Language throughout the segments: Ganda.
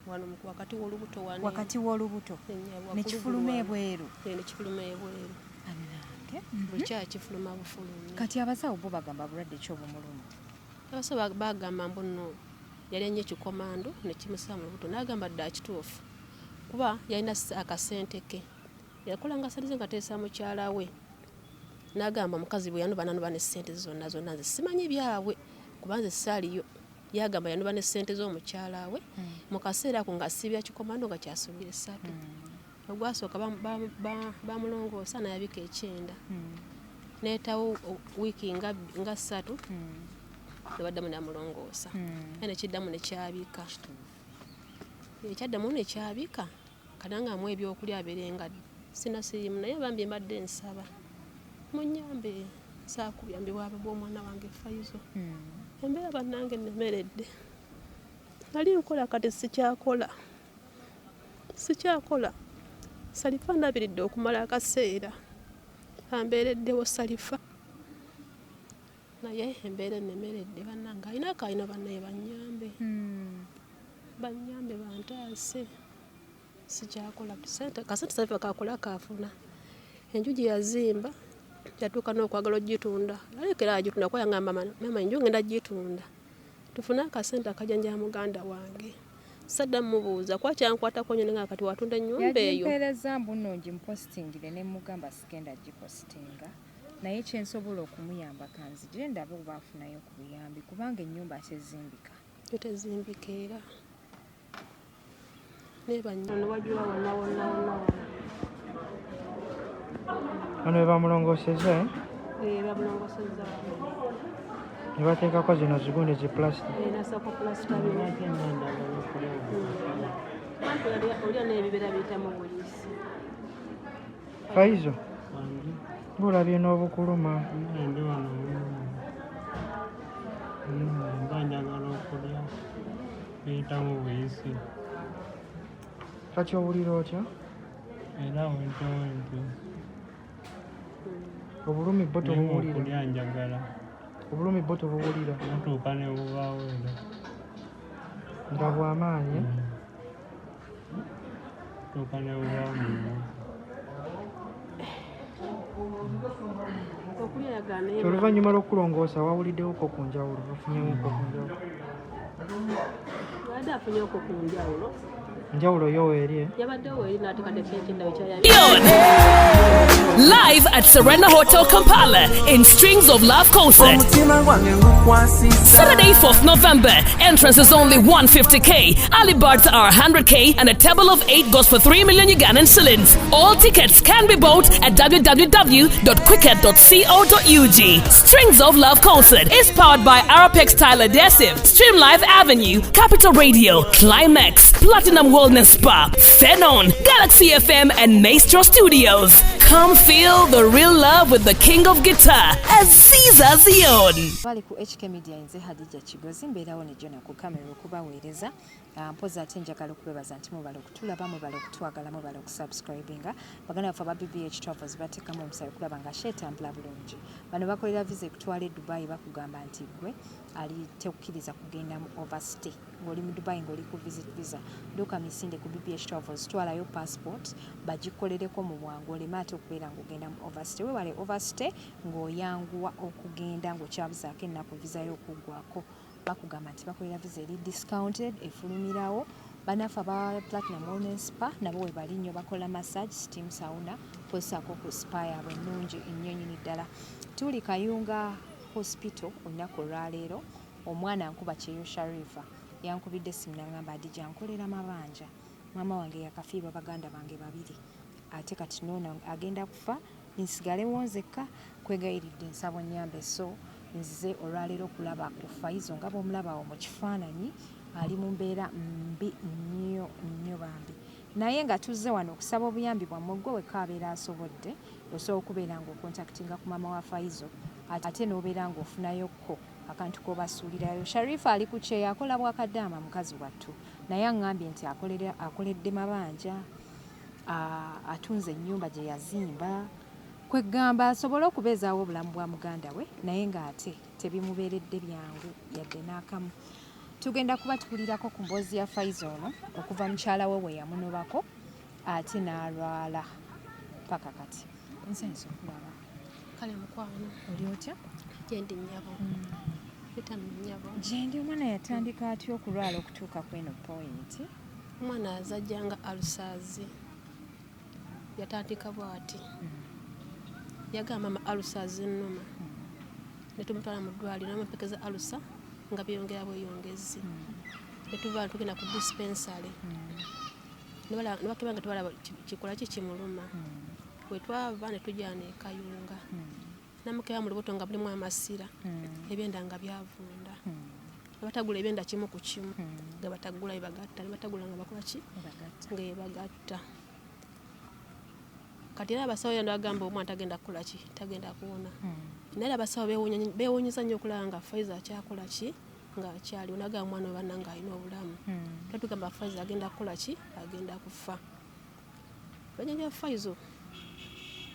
Wano wakati w'olubuto wano. Wakati w'olubuto. Ennyabo, Ne kifuluma wakulugulu wano. Ebweru. Eh, ne kifuluma ebweru. Annange. Buli kyala kifuluma bufulumi. Kati abasawo bo bagamba bulwadde ki obumuluma? Abasawo bagamba mbu nno yali ennyo ekikomando ne kimusaba mu lubuto, n'agamba dda kituufu kuba yalina akasente ke yakolanga sente ze nga teesa mukyala we, n'agamba omukazi bwe yanuba nanuba ne ssente zonna zonna, nze simanyi byabwe kuba nze saaliyo. Yagamba yanuba ne ssente z'omukyala we mu kaseera ako nga siibya kikomando nga kyasubira 3. Ogwasooka bamulongoosa n'ayabika ekyenda, neetawo wiiki nga 3, nebaddamu namulongoosa, era nekiddamu nekyabika, ekyaddamu nekyabika kananga amuwa ebyokulya abeere nga sina siriimu. Naye bambi mbadde nsaba munyambe, saakuyambibwa bw'omwana wange Faizo. Embeera bannange nnemeredde, nali nkola kati sikyakola, sikyakola. Salifa ndabiridde okumala akaseera, ambeereddewo Salifa, naye embeera ennemeredde bannange. Alina akalina bannaye bannyambe, bannyambe bantaase, sikyakola. Sente kasente Salifa kakola kaafuna, enju gye yazimba yatuuka n'okwagala ogitunda, alekera agitunda kuba yangamba, "Maama, enju ngenda gitunda tufune akasente akajanjaba muganda wange." Sadda mubuuza kuba kyankwatako nnyo, nga kati watunda ennyumba eyo. Yagimpeereza mbu nno ngimupositingire, ne mugamba sigenda gipositinga, naye kyensobola okumuyamba kanzigire ndabe oba afunayo ku buyambi, kubanga ennyumba tezimbika. Yo tezimbika era nebanyano wajula wonna wonna wonna wonna. Bano be bamulongoosezza, eh? Eh, bamulongosezza wano. Ne bateekako zino zigundi zi plastic. Eh, nasako pulasita bino anti olya n'ebibeera biyitamu buyisi. Faizo, ng'olabye n'obukuluma. Ndi wano mba njagala okulya biyitamu buyisi. Kati owulira otya? Era wentyo wentyo. Obulumi bwo naye tobuwulira? Okulya njagala. Obulumi bwo tobuwulira? Butuuka ne bubaawo era. Nga bw'amaanyi, eh? Butuuka ne bubaawo mu lubuto. Okulya yagala naye. Oluvannyuma lw'okulongoosa wawuliddewoko ku njawulo, ofunyemuko ku njawulo? Abadde afunye okwo ku njawulo. Njawulo yo weeri, eh? Yabaddewo eri n'ateekate ekyenda kyaya. Live at Serena Hotel Kampala in Strings of Love Concert. Omutima gwange ngukwasisa. Saturday, 4th November. Entrance is only 150K. Early birds are 100K and a table of 8 goes for 3 million Ugandan shillings. All tickets can be bought at www.quicket.co.ug. Strings of Love Concert is powered by Arapex Tile Adhesive, Stream Live Avenue, Capital Radio, Climax, Platinum Wellness Spa, Phenon, Galaxy FM, and Maestro Studios. Come feel the real love with the king of guitar, Aziza Zion. Bali ku HK Media, nze Hadija Kigozi, mbeerawo ne Jona ku kamera okubaweereza. Ah, mpozi ate njagala okubebaza nti mubala okutulaba, mubala okutwagala, mubala okusubscribinga. Baganda baffe aba BBH Travels bateekamu omusayi okulaba nga sheetambula bulungi. Bano bakolera visa ekutwala e Dubai. Bakugamba nti gwe ali tekukkiriza kugenda mu overstay ng'oli mu Dubai, ng'oli ku visit visa, dduka misinde ku BBH Travels, twalayo passport bagikolereko mu bwangu oleme ate okubeera ng'ogenda mu overstay. Webale overstay ng'oyanguwa okugenda ng'okyabuzaako ennaku visa y'okuggwako. Bakugamba nti bakolera visa eri discounted efulumirawo. Bannaffe aba Platinum Wellness Spa nabo we bali nnyo, bakola massage, steam, sauna, kosaako ku spa yaabwe ennungi ennyo nnyini ddala. Tuli Kayunga Hospital olunaku olwaleero. Omwana nkuba kyeyo Sharifa yankubidde essimu n'angamba, "Adija, nkolera mabanja, maama wange yakafiirwa baganda bange babiri, ate kati noono agenda kufa nsigalewo nzekka, kwegayiridde nsaba onnyambe." So nzize olwaleero okulaba ku Faizo nga bw'omulaba awo mu kifaananyi, ali mu mbeera mbi nnyo nnyo bambi, naye nga tuzze wano okusaba obuyambi bwammwe. Gwe wekka abeera asobodde, osobola okubeera ng'okontaktinga ku maama wa Faizo ate n'obeera ng'ofunayokko akantu k'obasuulirayo. Sharifa ali ku kyeyo akola bwakadaama, mukazi wattu, naye aŋŋambye nti akoledde mabanja, atunze ennyumba gye yazimba, kwegamba asobole okubeezaawo obulamu bwa muganda we, naye ng'ate tebimubeeredde byangu yadde n'akamu. Tugenda kuba tuwulirako ku mboozi ya Faiza ono okuva mukyala we we yamunobako ate n'alwala paka kati. Nsanyuse okulaba. Kale mukwano. Oli otya? Gyendi nnyabo. Bitano nnyabo. Gyendi. Omwana yatandika atya okulwala okutuuka ku eno poyinti? Omwana azajjanga alusaazi. Yatandika bw'ati. Yagamba mama alusa zinnuma. Ne tumutwala mu ddwaliro namupekeza alusa nga byeyongera bweyongezi. Ne tuva tugenda ku dispensary. Ne bakeba nga tebalaba kikola ki kimuluma. Bwe twava ne tujja ne Kayunga. Namukeba mu lubuto nga mulimu amasira. Ebyenda nga byavunda. Batagula ebyenda kimu ku kimu. Nga batagula bebagatta, ne batagula nga bakola ki? Nga bebagatta. Kati era abasawo yano agamba omwana tagenda kukola ki? Tagenda kuwona. Naye abasawo beewuunyizza nnyo okulaba nga Faiza akyakola ki? Nga akyaliwo. N'agamba omwana we bannange alina obulamu. Tatugamba Faiza agenda kukola ki? Agenda kufa. Bajjajja Faizo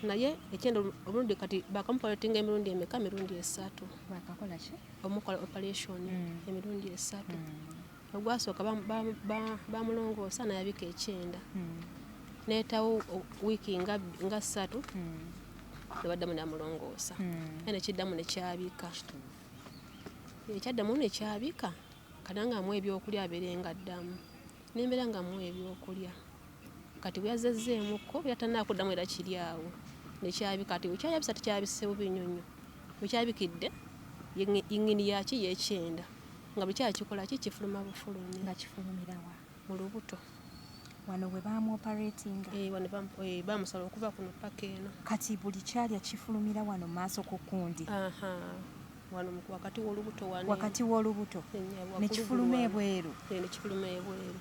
naye ekyenda omulundi kati bakamupalatinga emirundi emeka? Emirundi 3. Bakakola ki? Omukola operation emirundi 3. Ogwasooka bamulongoosa n'ayabika ekyenda. Neetawo wiiki nga 3 ne baddamu n'amulongoosa. Era ne kiddamu ne kyabika. Ekyaddamu ne kyabika kati nga amuwa ebyokulya abeere nga addamu. Nembeera nga amuwa ebyokulya. Kati bwe yazezzeemukko yatannaakuddamu era kiri awo. Ne kyabika kati bwe kyayabisa tekyabise bubi nnyo nnyo. Bwe kyabikidde yingini yaki y'ekyenda. Nga bwe kyakikola ki kifuluma bufulumi. Nga kifulumira wa? Mu lubuto. Wano we baamuoperatinga? Wano baamusala okuva kuno paka eno. Kati buli kyalya kifulumira wano maaso ku kundi? Wano wakati w'olubuto wano. Wakati w'olubuto. Ne kifuluma ebweru. Ne kifuluma ebweru.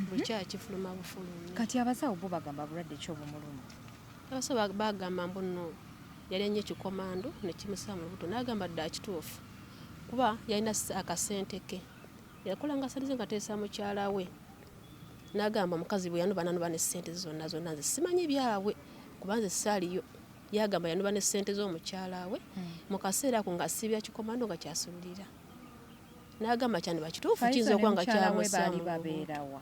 Buli kyalya kifuluma bufulumi. Kati abasawo bo bagamba bulwadde ki obumuluma? Abasawo bagamba mbu nno yali ennyo ekikomando ne kimusaba mu lubuto. N'agamba dda kituufu. Kuba yalina akasente ke. Yakolanga ssente ze nga ateesa mukyala we. N'agamba omukazi bwe yanoba n'anoba ne ssente zonna zonna nze simanyi byabwe kuba nze saaliyo. Yagamba yanoba ne ssente z'omukyala we mu kaseera ako nga siibya kikomando nga kyasulira. N'agamba kyandiba kituufu kiyinza okuba nga kyamussa mu lubuto.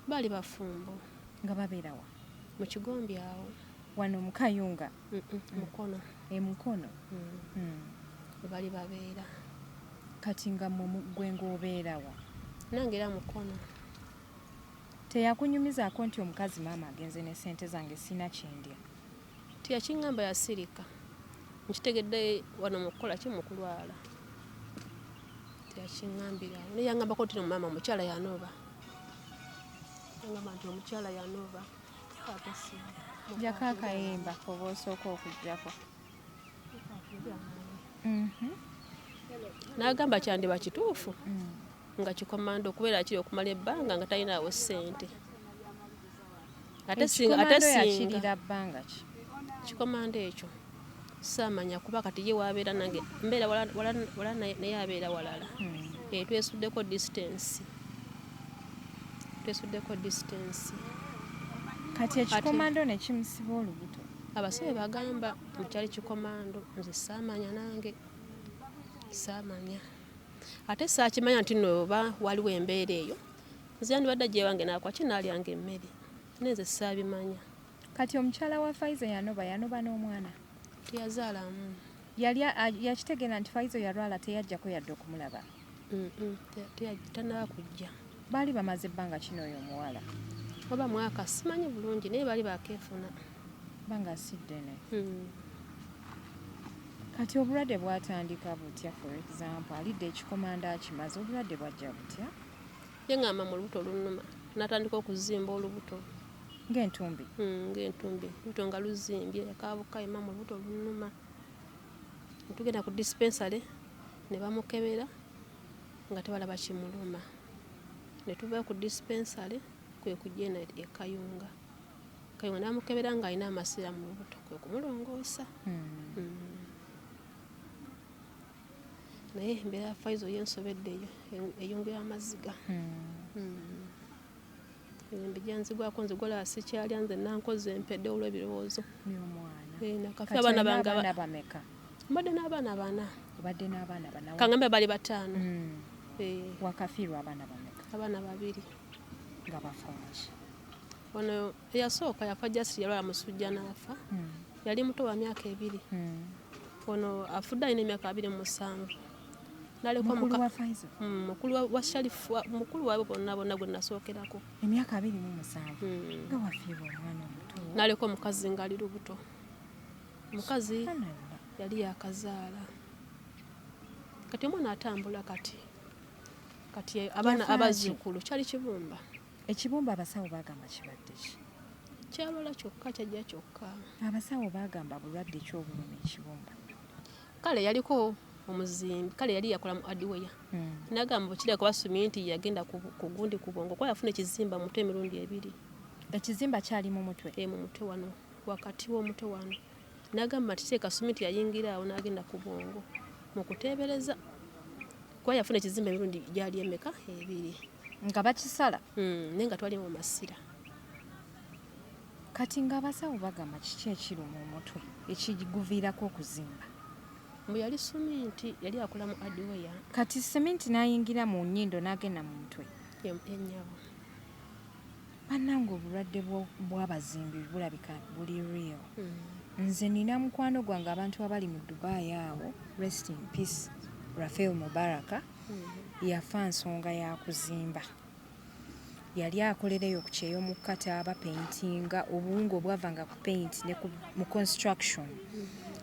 Baali bafumbo. Nga babeera wa? Mu Kigombe awo. Wano mu Kayunga? Mukono. E Mukono? We bali babeera. Kati nga ggwe ng'obeera wa? Nange era Mukono. Teyakunyumizaako nti omukazi maama agenze ne ssente zange sina kyendya? Teyakiŋŋamba yasirika. Nkitegedde wano mu kukola ki mu kulwala. Teyakiŋŋambirawo. Naye yaŋŋambako nti maama omukyala yanoba. Yangamba nti omukyala yanoba. Jjako akayimba oba osooka okuggyako. N'agamba kyandiba kituufu. Nga kikomando okubeera kiri okumala ebbanga nga talinaawo ssente. Ate singa yakirira bbanga ki? Kikomando ekyo saamanya kuba kati ye waabeera nange mbeera wala naye abeera walala. Twesuddeko distance. Twesuddeko distance. Kati ekikomando ne kimusiba olubuto. Abasawo bagamba nti kyali kikomando nze saamanya nange saamanya. Ate saakimanya nti nno oba waliwo embeera eyo nze yandibadde ajja ewange n'akola ki n'alyanga emmere naye nze saabimanya. Kati omukyala wa Faiza yanoba n'omwana? Teyazaalamu. Yali yakitegeera nti Faiza yalwala teyajjako yadde okumulaba? Tannaba kujja. Baali bamaze ebbanga kino oyo omuwala? Oba mwaka simanyi bulungi naye baali baakeefuna. Bbanga si ddene. Kati obulwadde bwatandika butya? For example, alidde ekikomando akimaze, obulwadde bwajja butya? Ye ŋŋamba mu lubuto lunnuma. N'atandika okuzimba olubuto. Ng'entumbi? Ng'entumbi. Olubuto nga luzimbye, yakaabuka maama olubuto lunnuma. Ne tugenda ku dispensary ne bamukebera nga tebalaba kimuluma. Ne tuva ku dispensary kwe kujja eno e Kayunga. Kayunga n'amukebera ng'alina amasira mu lubuto kwe kumulongoosa. Naye embeera ya Faiza yensobedde eyo eyongera amaziga. Embi gyanzigwako nzigwala sikyalya nze nankoze empedde olw'ebirowoozo. Nakafe abaana bange bameka? Mbadde n'abaana bana. Obadde n'abaana bana. Kangambe bali 5. Eh. Wakafiirwa abaana bameka? Abaana babiri. Nga bafaaki? Ono eyasooka yafa just yalwala musujja n'afa. Yali muto wa myaka 2. Ono afudde alina emyaka 27. Nalekwa Mukulu wa Faizo? Mukulu wa Sharifu, mukulu waabwe bonna bonna gwe nasookerako. Emyaka 27. Nga wafiirwa omwana omuto. Nalekwa omukazi ng'ali lubuto. Omukazi yali yakazaala. Kati omwana atambula kati. Kati abaana abazzukulu kyali kibumba. Ekibumba abasawo baagamba kibadde ki? Kyalwala kyokka, kyajja kyokka. Abasawo baagamba bulwadde ki obuluma ekibumba? Kale yaliko omuzimbi, kale yali yakola mu hardware. Nagamba kirabika basumye nti yagenda ku gundi ku bwongo, kuba yafuna ekizimba mu mutwe emirundi 2. Ekizimba kyali mu mutwe? Mu mutwe wano, wakati w'omutwe wano. Nagamba nti kirabika suminti yayingira awo n'agenda ku bwongo mu kuteebereza. Kuba yafuna ekizimba emirundi gyali emeka? 2. Nga bakisala? Naye nga twali mu masira. Kati ng'abasawo bagamba kiki ekiruma omutwe ekiguviirako okuzimba? Mbu yali suminti, yali akola mu hardware. Kati seminti n'ayingira mu nnyindo n'agenda mu mutwe? Ennyabo. Bannange obulwadde bw'abazimbi bulabika buli real. Nze nina mukwano gwange abantu abali mu Dubai awo, rest in peace, Rafael Mubaraka, yafa nsonga ya kuzimba. Yali akolereyo ku kyeyo mu kata bapaintinga, obuwunga obwavanga ku paint ne mu construction.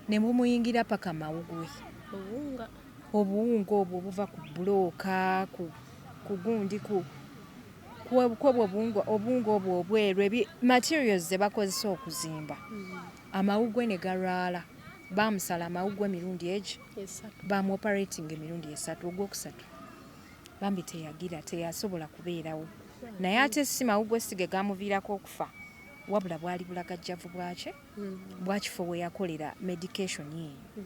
Ne bumuyingira paka mawugwe. Obuwunga. Obuwunga obwo buva ku bulooka, ku gundi, ku kwobwo obuwunga obwo obweru, materials ze bakozesa okuzimba. Amawugwe ne galwala. Baamusala amawugwe emirundi egi, baamu operating emirundi 3, ogwokusatu. Bambi teyagira, teyasobola kubeerawo. Naye ate si mawugwe si ge gaamuviirako okufa, wabula bwali bulagajjavu bwaki bwakifo we yakolera medication eyo.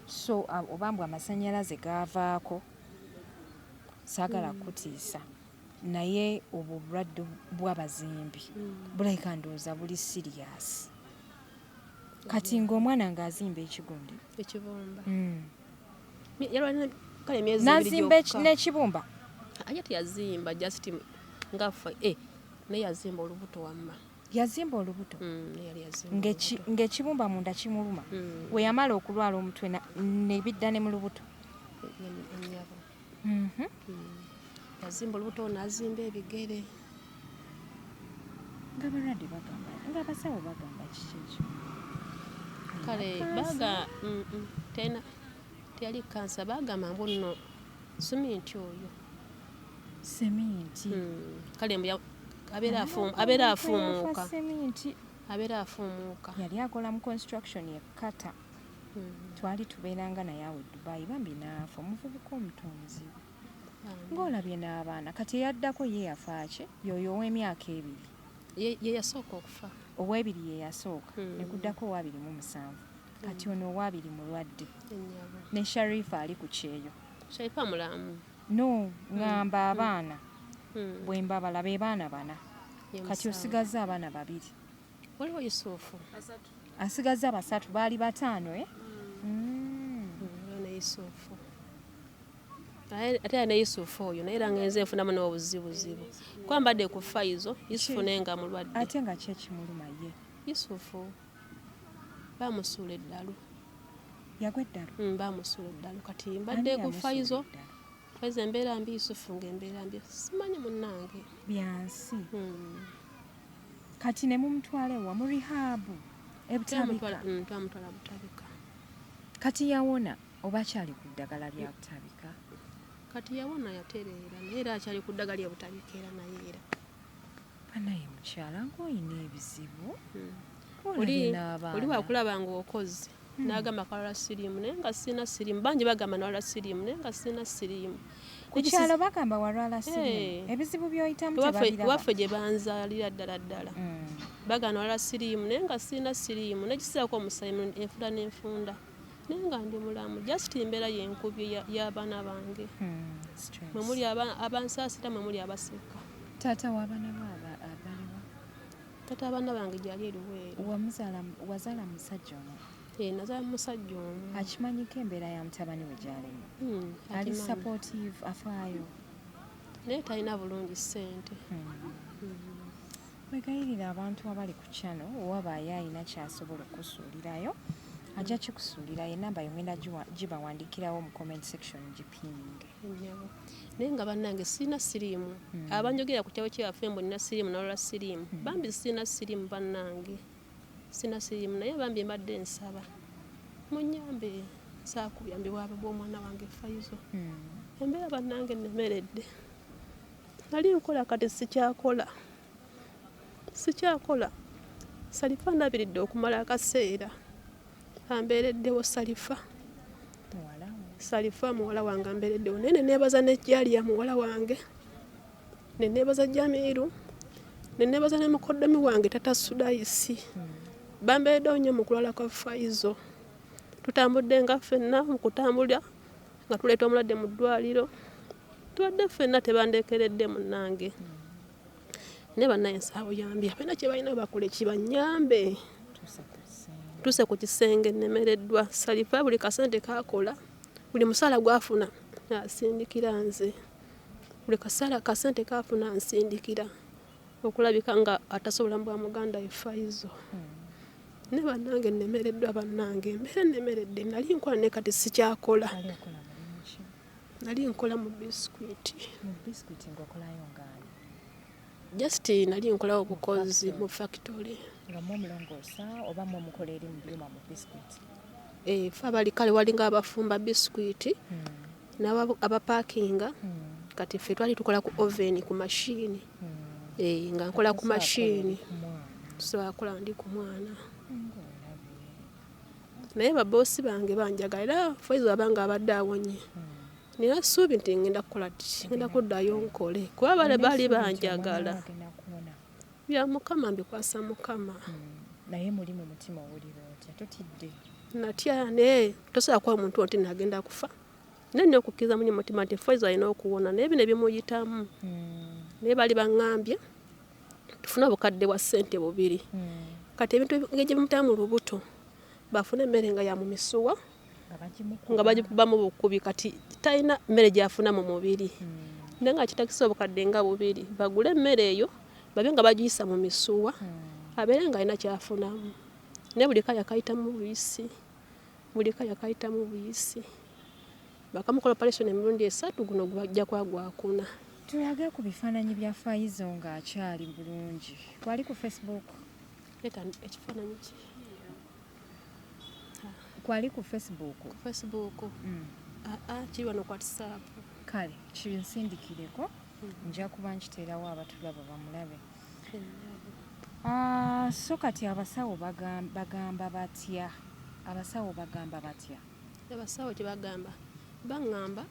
So oba mbu amasannyalaze gaavaako, saagala kutiisa. Naye obwo obulwadde bw'abazimbi bulabika ndowooza buli serious. Kati ng'omwana ng'azimba ekigundi? Ekibumba. Kale emyezi N'azimba n'ekibumba? Ate teyazimba, just ng'afa, naye yazimba olubuto wamma. Yazimba olubuto? Yali yazimba. Ng'ekibumba munda kimuluma. We yamala okulwala omutwe ne bidda ne mu lubuto. Ennyabo. Yazimba olubuto n'azimba ebigere. Ng'abalwadde bagamba, ng'abasawo bagamba kiki ekyo? Kale baga tena teyali kansa, bagamba mbu nno suminti oyo. Seminti. Kale mbu abeera afuumuuka. Seminti. Abeera afuumuuka. Yali akola mu construction e Qatar. Twali tubeeranga naye awo e Dubai, bambi n'afa, omuvubuka omutonzi. Ng'olabye n'abaana. Kati eyaddako ye yafa ki? Y'oyo ow'emyaka 2. Ye yasooka okufa. Ow'ebiri ye yasooka. Ne kuddako owa 27. Kati ono owa-20 mulwadde. Ne Sharifa ali ku kyeyo. Sharifa mulamu. No, ŋŋamba abaana. Bwe mbabala be baana 4. Kati osigazza abaana 2. Waliwo Yusufu. Asigazza 3, baali 5 eh? Ne Yusufu. Ate ne Yusufu oyo naye era ngenze nfunamu n'obuzibuzibu. Kuba mbadde ku Faizo, Yusufu naye nga mulwadde. Ate nga ki ekimuluma ye? Yusufu baamusuula eddalu. Yagwa eddalu? Baamusuula eddalu. Kati mbadde ku Faizo, Faizo embeera mbi, Yusufu ng'embeera mbi. Simanyi munnange. Byansi. Kati ne mumutwala ewa mu rehab ebutabika? Twamutwala Butabika. Kati yawona oba akyali ku ddagala lya Butabika? Kati yawona yatereera, naye era akyali ku ddagala lya Butabika era naye era. Banaye mukyala ng'olina ebizibu. Oli wakulaba ng'okoze. N'agamba kalwala siriimu naye nga sirina siriimu. Bangi bagamba nalwala siriimu naye nga sirina siriimu. Ku kyalo bagamba walwala siriimu. Ebizibu by'oyitamu tebabiraba. Waffe gye banzaalira ddala ddala. Bagamba nalwala siriimu naye nga sirina siriimu. Nekiseerako omusaayi enfunda n'enfunda. Naye nga ndi mulamu. Just embeera y'enkubye y'abaana bange. Mwe muli abansaasira, mwe muli abaseka. Taata w'abaana bo abaliwa? Taata w'abaana bange gy'ali e Luweero. Wazaala musajja ono? Eh, nazaala mu musajja omu. Akimanyiko embeera ya mutabani we gy'alimu? Ali Akimanyi. supportive, afaayo? Naye talina bulungi ssente. Wegayirira abantu abali ku channel, owabaayo alina kyasobola okusuulirayo ajja kikusuulirayo. Enamba yo ngenda gibawandiikirawo mu comment section, gipininge. Ennyabo. Naye nga bannange sirina siriimu. Abanjogera ku kyalo kyewaffe mbu nina siriimu, nalola siriimu. Bambi sirina siriimu, bannange, sirina siriimu. Naye bambi mbadde nsaba munyambe, saakuyambibwa bw'omwana wange Faizo. Embeera bannange nnemeredde. Nali nkola, kati sikyakola, sikyakola. Salifa ndabiridde okumala akaseera, ambeereddewo Salifa. Muwala wo? Salifa muwala wange ambeereddewo, naye neneebaza ne Jaliya muwala wange, neneebaza Jamiru, neneebaza ne mukoddomi wange Tata Sudayisi. Bambeereddewo nnyo mu kulwala kwa Faizo. Tutambudde nga ffenna mu kutambula nga tuleeta omulwadde mu ddwaliro, tubadde ffenna, tebandekeredde munnange. Naye bannaye nsaba buyambi, abalina kye balina bakole kibanyambe. Tuuse ku kisenge. Tuse ku kisenge, nnemereddwa. Salifa buli kasente kakola, buli musaala gwafuna asindikira nze. Buli kasaala kasente kafuna nsindikira, okulabika nga atasobola bwa muganda we Faizo. Ne bannange nnemereddwa, bannange embeera nnemeredde. Nali nkola naye kati sikyakola. Ali okola mulimu ki? Nali nkola mu biskwiti. Mu biscuit ng'okolayo ngaani? Just nali nkolawo obukozi mu factory. Nga mwe omulongoosa oba mwe mukola eri mu byuma mu biscuit? Eh, fe abali kale walinga abafumba biskwiti n'abapaakinga. Kati ffe twali tukola ku oven, ku mashini. Eh, nga nkola ku mashini. Mwana. Sobola kukola ndi ku mwana. Ng'olabye. Naye baboosi bange banjagala, era Faizo abanga abadde awonye, nina ssuubi nti ngenda kukola ki, ngenda kuddayo nkole, kuba bale baali banjagala. Agenda kuwona? Bya Mukama, mbikwasa Mukama. Naye muli mu mutima owulira otya? Totidde? Natya, naye tosobola kuba muntu nti nagenda kufa, naye nina okukkiriza muli mutima nti Faizo alina okuwona, naye bino ebimuyitamu. Naye baali baŋŋambye tufune obukadde bwa ssente 2. Kati ebintu engeri gye bimutamu mu lubuto, bafune emmere nga ya mu misuwa nga bagimukuba. Nga bagikubamu bukubi. Kati talina mmere gy'afuna mu mubiri, naye nga kitakisa obukadde nga 2 bagule emmere eyo, babe nga bagiyisa mu misuwa, abeere nga alina kyafunamu. Naye buli kaya kayitamu buyisi, buli kaya kayitamu buyisi. Bakamukola operation emirundi 3, guno gwajja kuba gwakuna. Tulage ku bifaananyi bya Faizo ng'akyali bulungi. Kwali ku Facebook? Leeta ekifaananyi ki? Kwali ku Facebook? Ku Facebook? Aa, kiri wano ku WhatsApp. Kale kinsindikireko, nja kuba nkiteerawo abatulaba bamulabe. Ah, so kati abasawo bagamba batya? Abasawo bagamba batya? Abasawo kye bagamba, baŋŋamba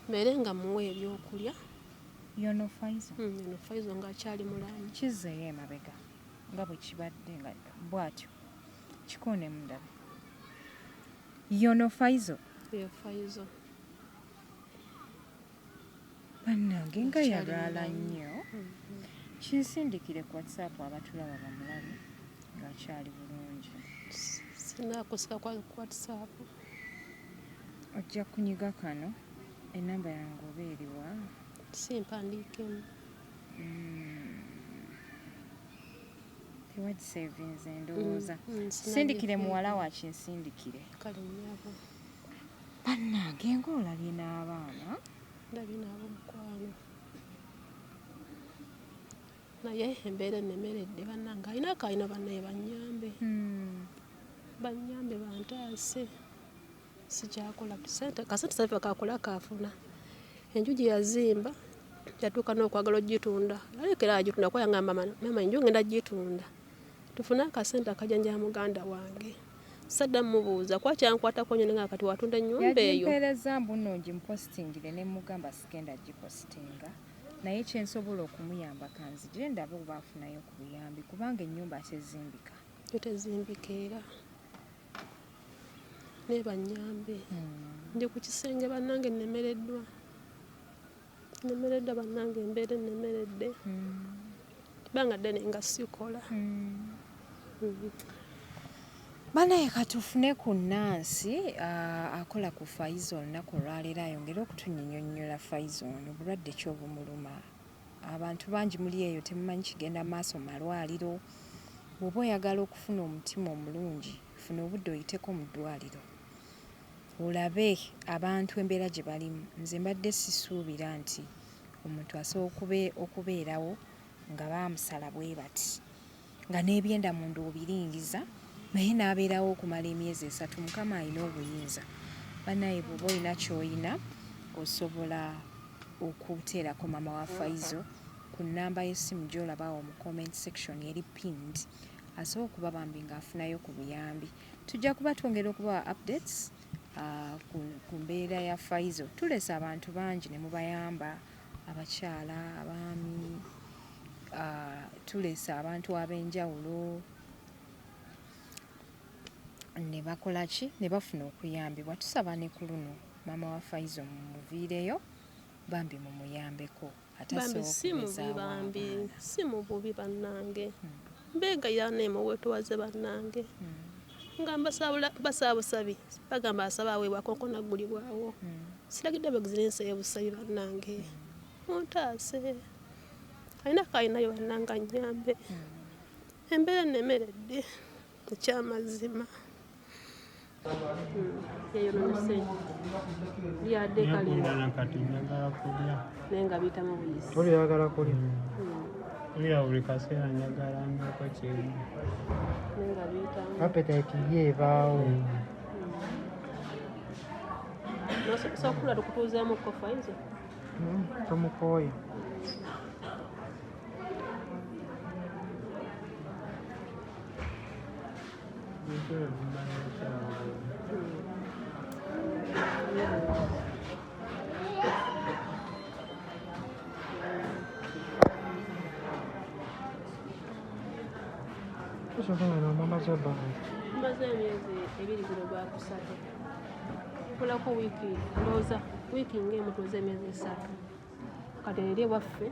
mbeere nga muwa ebyokulya. Yono Faizo? Eno Faizo ng'akyali mulamu. Kizzeeyo emabega nga bwe kibadde nga bw'atyo, kikoone mundabe. Yono Faizo? Eyo Faizo. Bannange, nga Akyali yalwala mulamu. nnyo. Kinsindikire ku WhatsApp abatulaba bamulabe ng'akyali bulungi. Sinakusika ku WhatsApp. Ojja kunyiga kano, enamba yange oba eriwa? Simpandiikemu. Tewagisevinze ndowooza. Sinagifeevinga. Sindikire muwala wa kinsindikire. Kale nnyabo. Bannange, ng'olabye n'abaana. Ndabye n'ab'omukwano, naye embeera ennemeredde bannange. Alina akalina, bannaye bannyambe, bannyambe bantaase. Sikyakola. Kasente Salifa kakola kaafuna, enju gye yazimba yatuuka n'okwagala ogitunda, alekera agitunda, kuba yangamba, "Maama, enju ngenda gitunda tufune akasente akajanjaba muganda wange." Sadda mubuuza kuba kyankwatako nnyo, nga kati watunda ennyumba eyo. Yagimpeereza mbu nno ngimupositingire, ne mugamba sigenda gipositinga, naye kyensobola okumuyamba kanzigire ndabe oba afunayo ku buyambi, kubanga ennyumba tezimbika. Yo tezimbika era, naye bannyambe. Ndi ku kisenge bannange, nnemereddwa, nnemereddwa bannange, embeera ennemeredde, bbanga ddene nga sikola. Banaye katufune ku nansi akola ku Faizo olunaku olwaleero ayongere okutunyinyonnyola Faizo ono obulwadde ki obumuluma. Abantu bangi muli eyo temumanyi kigenda maaso mu malwaliro. Bw'oba oyagala okufuna omutima omulungi funa obudde oyiteko mu ddwaliro olabe abantu embeera gye balimu. Nze mbadde sisuubira nti omuntu asobola okubeerawo nga baamusala bwe bati. Nga n'ebyenda munda obiringiza naye n'abeerawo okumala emyezi 3. Mukama alina obuyinza. Banaye bw'oba olina ky'olina osobola okuteerako maama wa Faizo ku nnamba y'essimu gy'olaba awo mu comment section eri pinned, asobola okuba bambi ng'afunayo ku buyambi. Tujja kuba twongera okubawa updates ku mbeera ya Faizo. Tulese abantu bangi ne mubayamba, abakyala, abaami, tuleese abantu ab'enjawulo ne bakola ki ne bafuna okuyambibwa. Tusaba ne ku luno maama wa Faizo mumuviireyo bambi mumuyambeko ate Bambi asobola si mubi okubezaawo bambi abaana. Si mububi bannange, mbeegayira nemuwetowaze bannange, nga mbasaba busabi, bagamba asaba aweebwa konkona aggulibwawo. Siragidde bwegizi n'ensaba busabi bannange, muntaase alina kalinayo bannange annyambe, embeera ennemeredde ekyamazima. Yayononese lyadde kale. Yakundana kati njagala kulya. Naye nga biyitamu buyisi. Oli oyagala kulya? Kulya buli kaseera njagala mbeeko kyendya. Naye nga biyitamu. Appetite ye ebaawo. Sokula tukutuuzeemukko Faizo. Tomukooye. Ebitebe bimanyi ekyawo. Tusooka nga nomwamaze ebbanga. Tumaze emyezi 2 guno gwakusatu. Tukolako wiiki ndowooza wiiki ng'emu tuweze emyezi 3. Kati eri ewaffe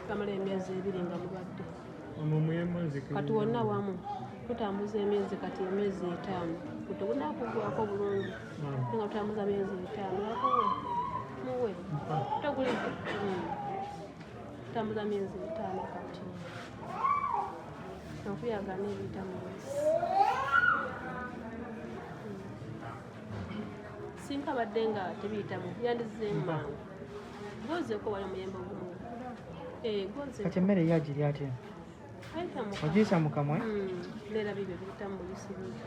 bamala emyezi 2 nga mulwadde. Omwo muyembe nzikiriza. Kati wonna wamu tutambuza emyezi kati emyezi 5. Tegunaakugwako bulungi. Naye nga tutambuza myezi 5. Akuwe muwe togulidde. Tutambuza myezi 5 kati. Okuyagana ebiyita mu nsi. Singa abadde nga tebiyitamu yandizzeemu mangu. Gwozeeko wali omuyembe ogumu. Gwozeeko. Kati emmere ye agirya atya? Ayita mu kamwa. Ogiyisa mu kamwa? Neera bibyo biyitamu buyisi bibyo.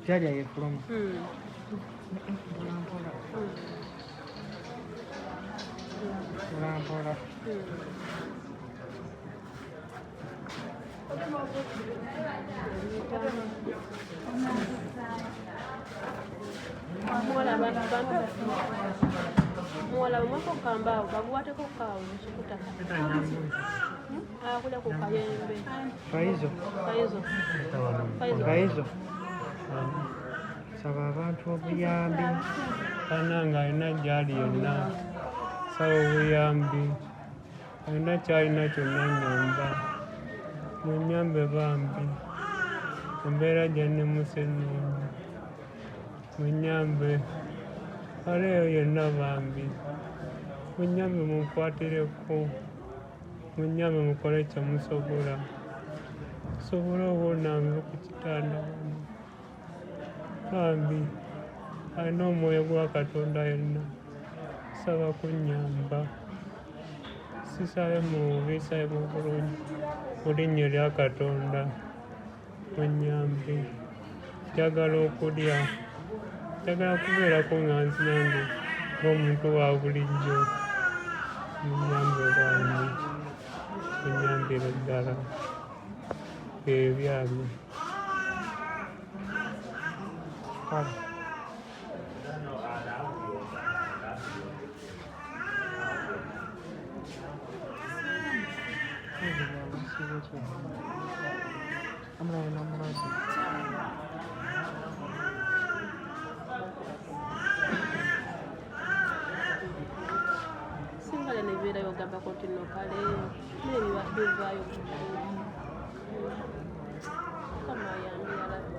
Gy'alya yeefuluma. Mpola mpola. Mpola mpola. Muwala bamweko kambaawo baguwateko kaawo mu kikuta. Akulya ku kayembe. Faizo. Faizo. Faizo. Faizo. Saba abantu obuyambi. Bannange alina gy'ali yonna saba obuyambi, alina ky'alina kyonna nnyamba, munnyambe bambi, embeera gye ndimu si nnungi, munnyambe, ali eyo yenna bambi, munnyambe munkwatireko, munnyambe mukole kye musobola, nsobole okuwona nve ku kitanda wano, bambi alina omwoyo gwa Katonda yenna, nsaba kunnyamba, sisabe mu bubi nsabe mu bulungi, mu linnya erya Katonda munnyambe, njagala okulya, njagala kubeerako nga nzinange ng'omuntu wa bulijjo, munnyambe bambi, munnyambire ddala, ebyange. Kale. Amulala n'omulwadde. Singa leno ebibeerayo ogambako nti nno kale naye bivaayo. Mukama ayambe yalabbi.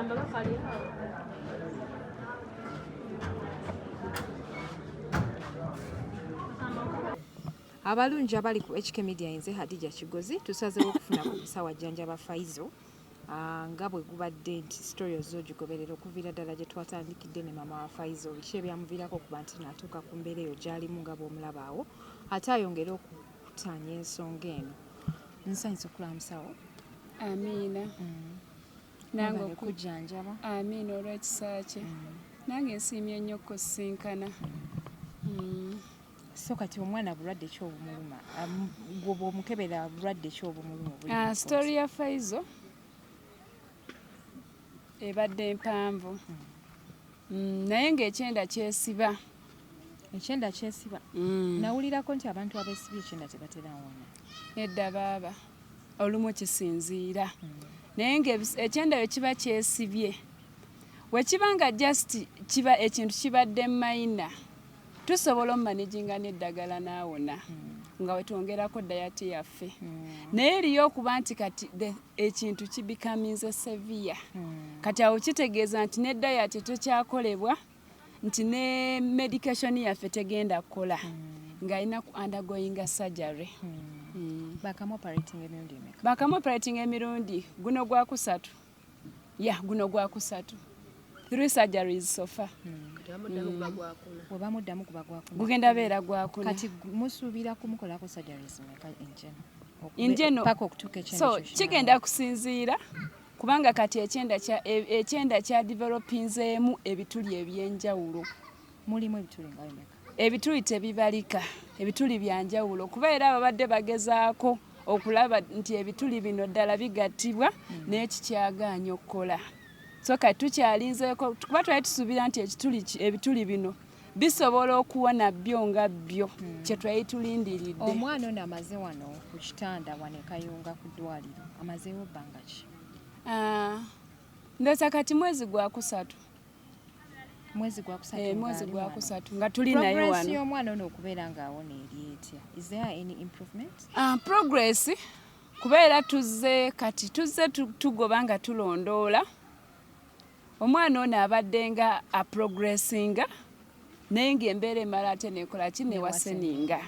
Akatamba bakali awo. Abalungi abali ku HK Media, nze Hadija Kigozi. Tusazeewo okufuna ku musawo ajjanjaba Faizo. Nga bwe gubadde nti story ozze ogigoberera okuviira ddala gye twatandikidde ne maama wa Faizo, biki ebyamuviirako okuba nti naatuuka ku mbeera eyo gy'alimu nga bw'omulaba awo, ate ayongere okutaanya ensonga eno. Nsanyusa okulaba musawo. Amiina. Nange Mwebale kujjanjaba. Amiina, olw'ekisa kye. Nange nsiimye nnyo okusisinkana. So kati omwana bulwadde ki obumuluma? Gwe bw'omukebera, bulwadde ki obumuluma obuli mu Story ya Faizo ebadde mpanvu, naye ng'ekyenda kyesiba. Ekyenda kyesiba? Nawulirako nti abantu abeesibye ekyenda tebatera wona. Nedda baaba, olumu kisinziira, naye ng'ekyenda bwe kiba kyesibye, we kiba nga just kiba ekintu kibadde minor, tusobola omumanaginga n'eddagala n'awona nga wetwongerako diet yaffe. Naye eriyo okuba nti kati ekintu kibikaminze severe, kati awo kitegeeza nti ne diet tekyakolebwa, nti ne medication yaffe tegenda kukola, ng'alina ku undergoinga surgery. Bakamu operating emirundi emeka? Bakamu operating emirundi, guno gwakusatu ya, guno gwakusatu, three surgeries so far. Kati bamuddamu guba gwakuna. Bwe bamuddamu kuba gwakuna. Gugenda beera gwakuna. Kati musuubira kumukolako surgeries meka in general? In general, paka okutuuka ekyenda so ekyo kinaawo? Kigenda kusinziira, kubanga kati ekyenda kya developinzeemu ebituli ebyenjawulo. Mulimu ebituli nga bimeka? Ebituli tebibalika, ebituli byanjawulo, kuba era babadde bagezaako okulaba nti ebituli bino ddala bigattibwa, naye kikyagaanye okukola. So kati tukyalinzeeko, kuba twali tusuubira nti ebituli bino bisobola okuwona byo nga byo, kye twali tulindiridde. Omwana ono amaze wano ku kitanda wano e Kayunga ku ddwaliro, amazeewo bbanga ki? Ndowooza kati mwezi gwakusatu. Mwezi gwakusatu? Eh, mwezi ng'ali wano. Gwakusatu nga tuli naye Progress wano. y'omwana ono okubeera ng'awona eri etya? Is there any improvement? Progress, kuba era tuzze kati tuzze tugoba nga tulondoola omwana ono, abadde nga aprogressinga, naye ng'embeera emala ate nekola ki, neworseninga.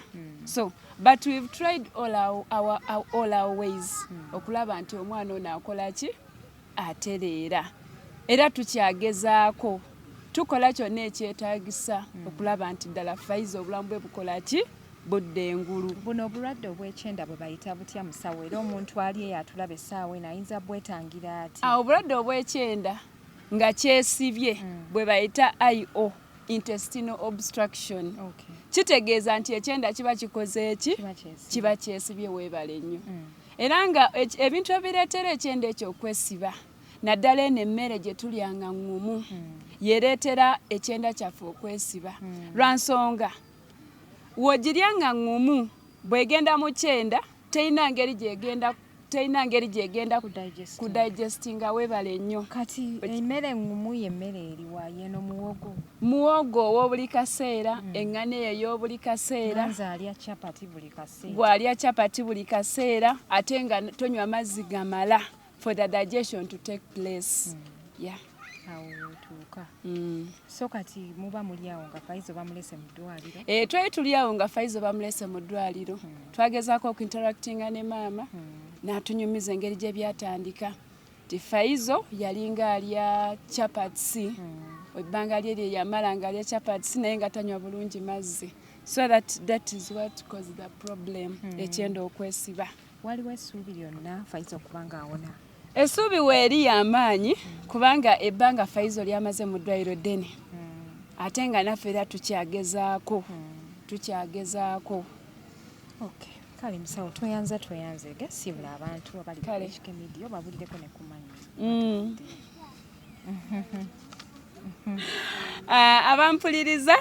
So but we've tried all our ways okulaba nti omwana ono akola ki, atereera. Era tukyagezaako, tukola kyonna ekyetaagisa okulaba nti ddala Faiza obulamu bwe bukola ki, budda engulu. Buno obulwadde obw'ekyenda bwe bayita butya, musawo? Era omuntu ali eyo atulaba essaawa eno ayinza bwetangira ati? Obulwadde obw'ekyenda nga kyesibye bwe bayita IO, intestinal obstruction. Kitegeeza nti ekyenda kiba kikoze eki? Kiba kyesibye. Kiba kyesibye, weebale nnyo. Era nga ebintu ebireetera ekyenda ekyo okwesiba, naddala eno emmere gye tulya nga ŋŋumu, yereetera ekyenda kyaffe okwesiba, lwa nsonga w'ogirya nga ŋŋumu, bw'egenda mu kyenda terina ngeri gyegenda Kudigestinga. Kudigestinga, weebale nnyo. Kati emmere eŋŋumu y'emmere eriwa? Yeno muwogo? Muwogo ow'obuli kaseera, eŋŋano eyo ey'obuli kaseera. Nze alya chapati buli kaseera. Gwalya chapati buli kaseera, ate nga tonywa mazzi gamala for the digestion to take place, yeah. Awo wetuuka. So kati muba muli awo nga Faizo bamulese mu ddwaliro? Eh, twali tuli awo nga Faizo bamulese mu ddwaliro. Twagezaako okuinteractinga ne maama, n'atunyumiza engeri gye byatandika, nti Faizo yalinga alya chapatsi, ebbanga lye lye yamala nga alya chapatsi, naye nga tanywa bulungi mazzi. So that is what caused the problem, ekyenda okwesiba. Waliwo essuubi lyonna Faizo okuba nga awona? Essuubi weeri y'amaanyi, kubanga ebbanga Faizo lyamaze mu ddwaliro ddene, ate nga naffe era tukyagezaako, tukyagezaako. Okay, kale musawo, tweyanza, tweyanzege. Siibula abantu abali ku Kale. HK Media, obabulireko ne kumanyi. Abampuliriza,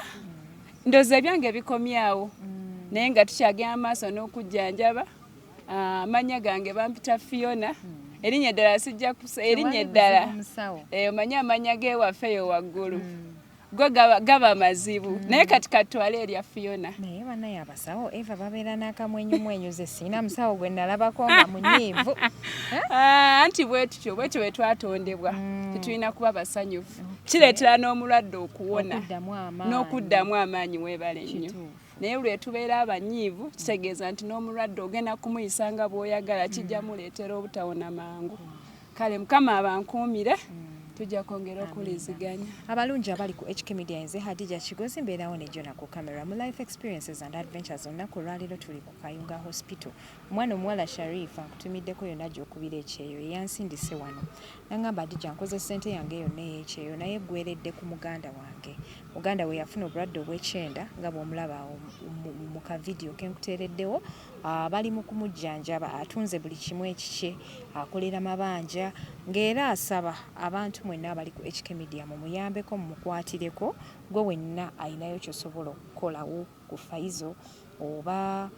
ndowooza ebyange bikomyawo, naye nga tukyagenda maaso n'okujjanjaba. Amannya gange bampita Fiona, erinnya eddala sijja erinnya eddala. Tewali buzibu, musawo. Eh, omanyi amannya g'ewaffe eyo waggulu go gaba mazibu, naye kati katwale erya Fiona. Naye bannaye Naye abasawo Eva babeera n'akamwenyumwenyu, ze siina musawo gwe nalabako nga munyiivu. Ah, anti bwe tutyo, bwetyo bwe twatondebwa, tetulina kuba basanyufu, kireetera n'omulwadde okuwona. Okuddamu amaanyi. N'okuddamu amaanyi, weebale nnyo. Kituufu. Naye lwe tubeera abanyiivu, kitegeeza nti n'omulwadde ogenda kumuyisa nga bw'oyagala, kijja muleetera obutawona mangu. Kale Mukama abankuumire, tujja kwongera okuwuliziganya. Abalungi abali ku HK Media, nze Hadija Kigozi, mbeerawo ne Jona ku camera mu Life Experiences and Adventures. Olunaku olwaleero tuli ku Kayunga Hospital. Omwana omuwala Sharifa nkutumiddeko yonna gy'okubira ekyeyo, eyansindise wano nangamba, "Hadija, nkoze ssente yange yonna ey'ekyeyo, naye gweredde ku muganda wange." Muganda we yafuna obulwadde obw'ekyenda nga bw'omulaba awo mu kavidiyo kenkuteereddewo. Bali mu kumujjanjaba, atunze buli kimu ekikye, akolera mabanja, ng'era asaba abantu mwenna abali ku HK Media mumuyambeko, mumukwatireko. Gwe wenna ayinayo kyosobola okukolawo ku Faizo, oba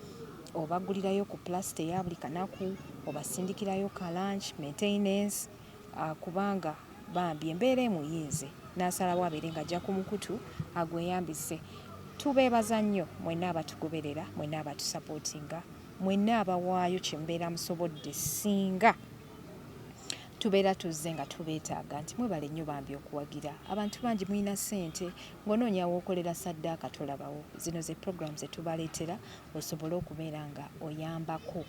obagulirayo ku plasita eya buli kanaku, obasindikirayo ka lunch, maintenance, kubanga bambi embeera emuyinze n'asalawo abeere ng'ajja ku mukutu agweyambise. Tubeebaza nnyo mwenna abatugoberera, mwenna abatusapootinga, mwenna abawaayo kye mubeera musobodde. Singa tubeera tuzze nga tubeetaaga nti mwebale nnyo bambi okuwagira. Abantu bangi mulina ssente, ng'onoonya w'okolera saddaaka tolabawo. Zino ze program ze tubaleetera osobole okubeera nga oyambako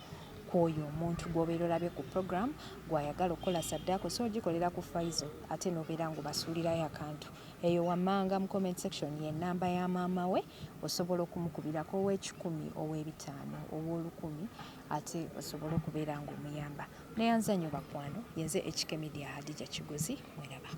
ku oyo omuntu gw'obeera olabye ku program gw'ayagala okukola saddaaka. Osobola ogikolera ku Faizo ate n'obeera ng'obasuulirayo akantu. Eyo wammanga mu comment section ye namba ya maama we, osobola okumukubirako ow'ekikumi, ow'ebitaano, ow'olukumi, ate osobole okubeera ng'omuyamba. Neyanza nnyo bakwano, yenze HK Media, Hadija Kigozi, mweraba.